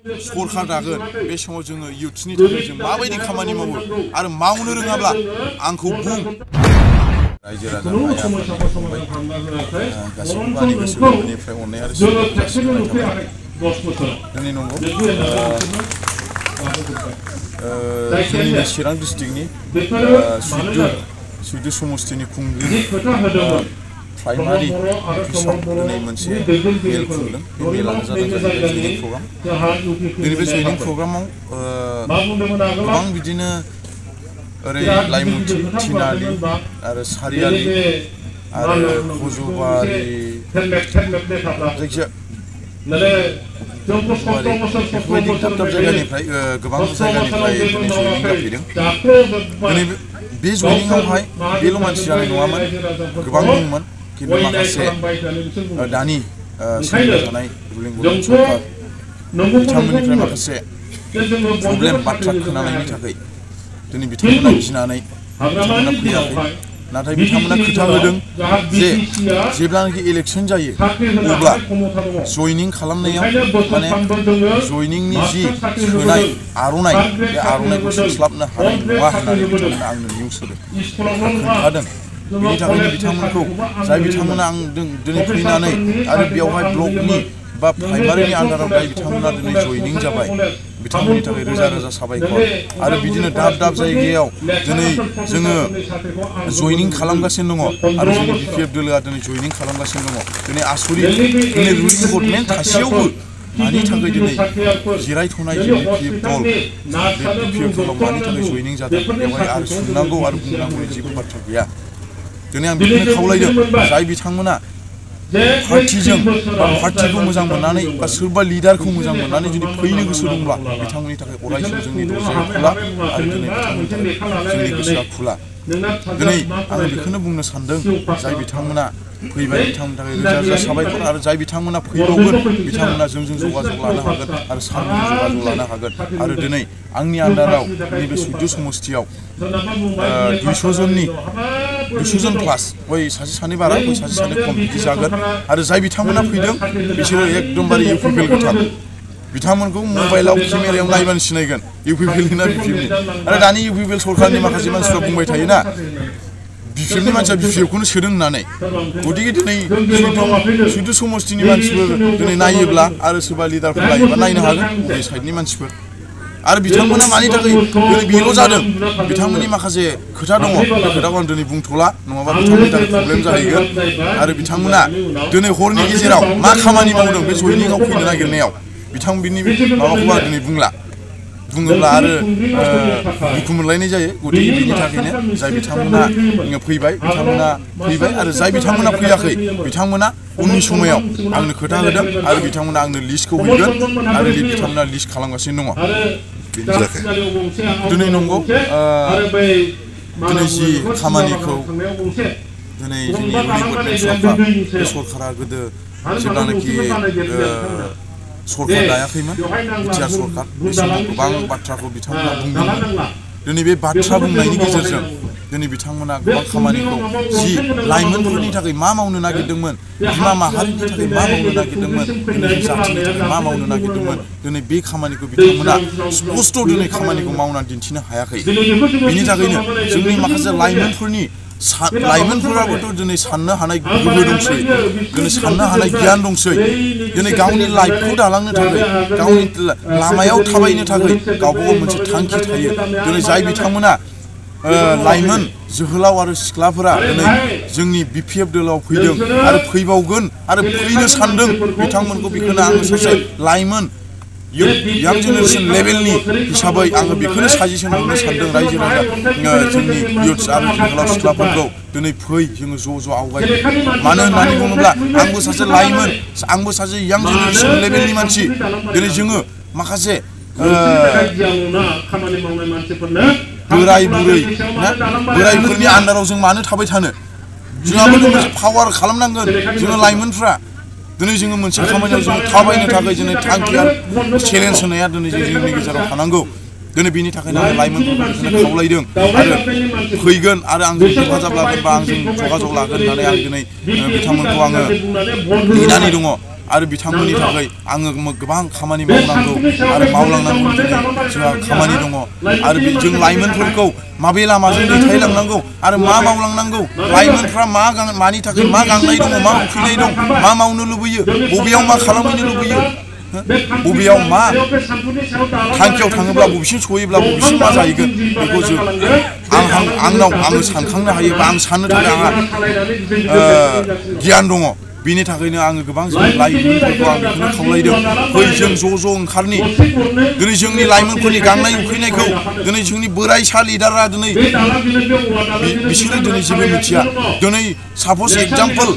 सरखार दागोन बे समाव जोङो इयुथनि थाखाय जों माबायदि खामानि मावो आरो मावनो रोङाब्ला आंखौ बुं रायजो राजा आइ आफादनि गासैबो आंनि गोसो गोरबोनिफ्राय अननाय आरो सिबिनाय जासिनाय थाबाय दिनै नंगौ जोंनि चिरां डिस्ट्रिक्टनि सुइदु समस्तिनि खुंगिरि प्राइमारि अफिसाव दिनै मोनसे मेल खुंदों बे मेलानो जादों जयनिं प्रग्राम दिनै बे जयनिं प्रग्रामाव गोबां बिदिनो ओरै लाइमुथि थिनालि आरो सारियालि आरो खजुबारि जायखिया बेफोरबायदि दाब दाब जायगानिफ्राय गोबां जायगानिफ्राय दिनै जयनिं जाफैदों दिनै बे जयनिंआवहाय बेल' मानसि जानाय नङामोन गोबां दंमोन किन्तु माखासे दानि सोलिबाय थानाय रुलिं गभर्नमेन्ट सरकार बिथांमोननिफ्राय माखासे प्रब्लेम बाथ्रा खोनानायनि थाखाय दिनै बिथांमोना गिनानै बिथांमोना फैयाखै नाथाय बिथांमोना खोथा होदों जे जेब्लानाखि इलेक्सन जायो अब्ला जयनिं खालामनायाव माने जयनिंनि जि सोनाय आर'नाइ बे आर'नाइखौ सोस्लाबनो हानाय नङा होननानै बिथांमोना आंनो निउस होदों खोन्थादों बेनि थाखायनो बिथांमोनखौ जाय बिथांमोना आं दिनै फैनानै आरो बेवहाय ब्लकनि बा प्राइमारिनि आन्दाराव जाय बिथांमोना दिनै जयनिं जाबाय बिथांमोननि थाखाय रोजा रोजा साबायखर आरो बिदिनो दाब दाब जायगायाव दिनै जोङो जयनिं खालामगासिनो दङ आरो जोंनि बिपिएफ दोलोआ दिनै जयनिं खालामगासिनो दङ दिनै आसरित दिनै रुलिं गभर्नमेन्ट थासेयावबो मानि थाखाय दिनै जिरायथ'नाय जे बिपिएफ दल बे बिपिएफ दलाव मानि थाखाय जयनिं जादों बेवहाय आरो सोंनांगौ आरो बुंनांगौनि जेबो बाथ्रा गैया दिनै आं बेखौनो खावलायदों जाय बिथांमोना पार्टिजों बा पार्टिखौ मोजां मोननानै बा सोरबा लिडारखौ मोजां मोननानै जुदि फैनो गोसो दंब्ला बिथांमोननि थाखाय अरायसम जोंनि दरजाया खुला आरो दिनै बिथांमोननि थाखाय जोंनि गोसोआ खुला दिनै आं बेखौनो बुंनो सानदों जाय बिथांमोना फैबाय बिथांमोननि थाखाय रोजा रोजा साबायखर आरो जाय बिथांमोना फैबावगोन बिथांमोना जोंजों जगाजग लानो हागोन आरो सारमोनजों जगाजग लानो हागोन आरो दिनै आंनि आन्दाराव नैबे सुइदु समस्तियाव 200 जन प्लास बै सासे सानै बारा बै सासे सानै खम बिदि जागोन आरो जाय बिथांमोना फैदों बिसोरो एकदमबारे इउपिपिएल गोथार बिथांमोनखौ मबाइलाव केमेरायाव नायबानो सिनायगोन इउपिपिएलनि ना बिपिएफनि आरो दानि इउपिपिएल सरकारनि माखासे मानसिफ्रा बुंबाय थायोना बिपिएफनि मानसिया बिपिएफखौनो सोदों होननानै गतिके दिनै सुइदु समस्तिनि मानसिफोर दिनै नायोब्ला आरो सोरबा लिडारफोर लायोबा नायनो हागोन बबे साइडनि मानसिफोर आरो बिथांमोना मानि थाखाय दिनै बेल' जादों बिथांमोननि माखासे खोथा दङ बे खोथाखौ आं दिनै बुंथ'ला नङाबा बिथांमोननि थाखाय प्रब्लेम जाहैगोन आरो बिथांमोना दिनै हरनि गेजेराव मा खामानि मावदों बे जयनिंआव फैनो नागिरनायाव बिथांमोननि माबाखौ आं दिनै बुंला बुङोब्ला आरो दुखु मोनलायनाय जायो गतिके बिनि थाखायनो जाय बिथांमोना फैबाय आरो जाय बिथांमोना फैयाखै बिथांमोना उननि समायाव आंनो खोथा होदों आरो बिथांमोना आंनो लिस्टखौ हैगोन आरो बिथांमोना लिस्ट खालामगासिनो दङ दिनै नंगौ दिनै जि खामानिखौ दिनै जोंनि रुलिं गभर्नमेन्ट सरकार बे सरकारा गोदो जेब्लानाखि सरकार दायाखैमोन बिटिआर सरकार बे समाव गोबां बाथ्राखौ बिथांमोना बुंदोंमोन दिनै बे बाथ्रा बुंनायनि गेजेरजों दिनै बिथांमोना गोबां खामानिखौ जि लाइमोनफोरनि थाखाय मा मावनो नागिरदोंमोन बिमा माहारिनि थाखाय मा मावनो नागिरदोंमोन दिनै जातिनि थाखाय मा मावनो नागिरदोंमोन दिनै बे खामानिखौ बिथांमोना स्पष्ट दिनै खामानिखौ मावनानै दिन्थिनो हायाखै बेनि थाखायनो जोंनि माखासे लाइमोनफोराबोथ' दिनै साननो हानाय गोहो दंसै दिनै साननो हानाय गियान दंसै दिनै गावनि लाइफखौ दालांनो थाखाय गावनि लामायाव थाबायनो थाखाय गावबा गाव मोनसे थांखि थायो दिनै जाय बिथांमोना लाइमोन जोहोलाव आरो सिख्लाफोरा दिनै जोंनि बिपिएफ दोलोआव फैदों आरो फैबावगोन आरो फैनो सानदों बिथांमोनखौ बेखौनो आङो सासे लाइमोन यां जेनेरेशन लेभेलनि हिसाबै आङो बेखौनो साजेसन होनो सानदों रायजो राजा जोंनि इयुथ्स आरो जोहोलाव सिख्लाफोरखौ दिनै फै जोङो ज' आवगायो मानो होननानै बुङोब्ला आंबो सासे लाइमोन आंबो सासे यां जेनेरेशन लेभेलनि मानसि दिनै जोङो माखासे बोराय बुरै बोरायफोरनि आन्दाराव जों मानो थाबाय थानो जोंहाबो मोनसे पावार खालामनांगोन जोङो लाइमोनफ्रा दिनै जोङो मोनसे खामानियाव जोङो थाबायनो थाखाय दिनै थांखि आरो चेलेन्ज होनाया दिनै जोंनि गेजेराव थानांगौ दिनै बेनि थाखायनो आं लाइमोनफोरखौ खावलायदों आरो फैगोन आरो आंजों हेफाजाब लागोन बा आंजों जगाजग लागोन होननानै आं दिनै बिथांमोनखौ आङो नेनानै दङ आरो बिथांमोननि थाखाय आङो गोबां खामानि मावनांगौ आरो मावलांनांगौ जोंहा खामानि दङ आरो जों लाइमोनफोरखौ माबे लामाजों दैथायलांनांगौ आरो मा मावलांनांगौ लाइमोनफ्रा मानि थाखाय मा गांनाय दङ मा उखैनाय दं मा मावनो लुबैयो बबेयाव मा खालामहैनो लुबैयो बबेयाव मा थांखियाव थाङोब्ला बबेसिम सहैयोब्ला बबेसिम मा जाहैगोन बेखौ जों आङो सानखांनो हायो बा आं साननो थाखाय आंहा गियान दङ बिनि थाखायनो आङो गोबां लाइमोनफोरखौ आं बेखौनो खावलायदों फै जों ज' ओंखारनि दिनै जोंनि लाइमोनफोरनि गांनाय उखैनायखौ दिनै जोंनि बोराइसा लिडारआ दिनै बिसोरो दिनै जेबो मिथिया दिनै साप'ज एगजाम्पोल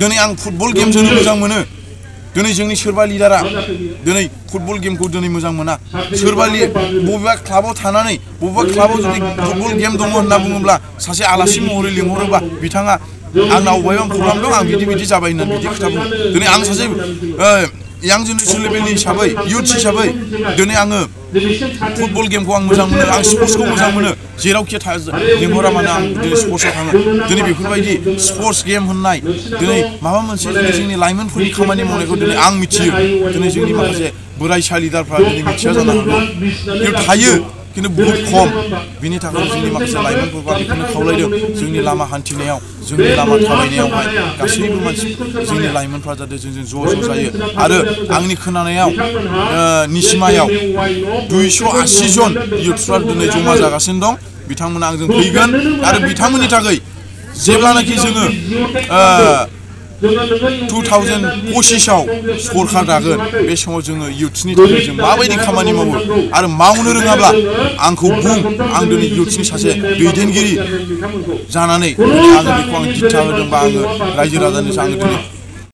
दिनै आं फुटबल गेम जोनो मोजां मोनो दिनै जोंनि सोरबा लिडारा दिनै फुटबल गेमखौ दिनै मोजां मोना सोरबा बबेबा क्लाबाव थानानै बबेबा क्लाबाव जुदि फुटबल गेम दङ होनना बुङोब्ला सासे आलासि महरै लिंहरोबा बिथाङा आंनाव बबेबा प्रग्राम दं आं बिदि जाबाय होननानै बिदि खोथा बुङो दिनै आं सासे यां जेनेरेसन लेभेलनि हिसाबै इयुथ्स हिसाबै दिनै आङो फुटबल गेमखौ आं मोजां मोनो आं स्पर्ट्सखौ मोजां मोनो जेरावखि लिंहरा मानो आं दिनै स्पर्ट्सआव थाङो दिनै बेफोरबायदि स्पर्ट्स गेम होननाय दिनै माबा मोनसे दिनै जोंनि लाइमोनफोरनि खामानि मावनायखौ दिनै आं मिथियो दिनै जोंनि माखासे बोराइसा लिडारफ्रा दिनै मिथिया जानो हागौ खिन्थु थायो खिन्थु बहुद खम बिनि थाखाय जोंनि माखासे लाइमोनफोरखौ आं बेखौनो खावलायदों जोंनि लामा हान्थिनायाव जोंनि लामा थाबायनायावहाय गासैबो मानसि जोंनि लाइमोनफ्रा जाहाथे जोंजों ज' जायो आरो आंनि खोनानायाव निसिमायाव 280 जन इयुथ्सफ्रा दिनै जमा जागासिनो दं बिथांमोना आंजों फैगोन आरो बिथांमोननि थाखाय जेब्लानाखि जोङो 2025आव सरखार दागोन बे समाव जोङो इयुथ्सनि थाखाय जों माबायदि खामानि मावो आरो मावनो रोङाब्ला आंखौ बुं आं दिनै इयुथ्सनि सासे दैदेनगिरि जानानै दिनै आङो बेखौ आं दिथा होदों बा आङो रायजो राजानि आङो दिनै